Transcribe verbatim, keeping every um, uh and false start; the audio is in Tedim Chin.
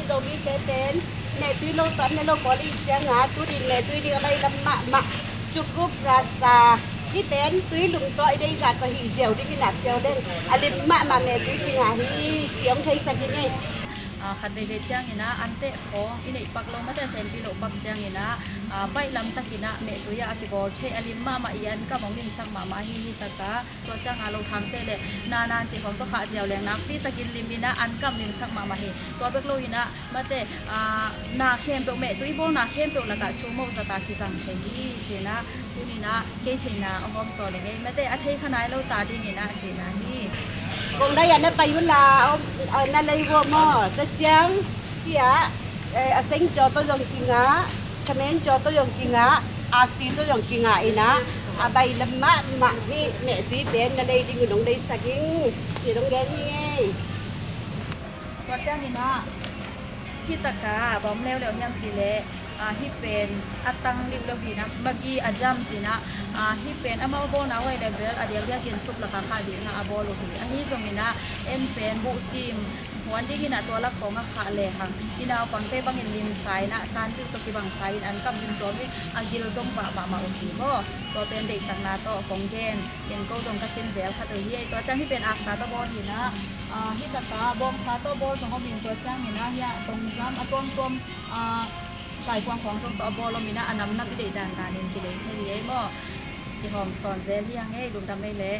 Zomite pen mehtui lo tawh ne lo pawl i cianga tunin mehtui ding a bailam mahmah. Cukup rasa hih pen tui lum tawh i deizah tawh hih ziau dingin ah phiau leng a lim mahmah mehtui ding ah hi. Ci hong theisak hi ngei. Khat veivei ciangin ah anteh khawng i neih pak lo, mate a senpi lo pak ciangin ah baihlam takin ah mehtui ah a kibawl thei a lim mahmah i an kam hong limsak mahmah hi. Hih takah tua cianga lo thangte le nanan cih khawng tawh khah ziau leng nakpi takin lim in ah an kam limsak mahmah hi. Tua bek lo in ah mate na khempeuh mehtui bawl na khempeuh lakah chu moh zata kizang thei hi. Ci in ah tunin ah kei theina a hawm sawn i ngei, mate a thei kha nai lo ta dingin ah ci in ah hi. Kong dai ah na pai uh la, na lei uh maw? Tua ciang hi ah a seng caw tawh zong kingah, khamen caw tawh zong kingah, akti tawh zong kingah in ah a bailam mahmah hih mehtui pen na lei ding uh nong deisak ing. Ci dong gen hi ngei. Tua ciangin ah hih takah bawm leuleu hiam cih leh hih pen a tang liuhleuh hi in ah Maggi a jam ci in ah hih pen amau bawlna huai level a diakdiakin sup lakah khah ding in ah a bawl uh hi. Ahi zongin ah en pen buhcim huan dingin ah tua lak khawng a khah lehang i naupangte bangin limsa in ah sanpiuh tawh kibangsa in an kam lim tuam hi. A gil zong vah mahmah uh hi maw? Tua pen deihsakna tawh kong gen. Ken ko zong ka sin zel khat uh hi. Tua ciang hih pen aksa tawh bawl hi in ah hih takah bawngsa tawh bawl zong om in, tua ciangin ah hih ah tongzam a tuamtuam kaikuang khawng zong tawh a bawl om in ah a namnap i deih dandanin kidei thei hi ei maw? Kihawm sawn zel hi a ngei, lungdam ei leh.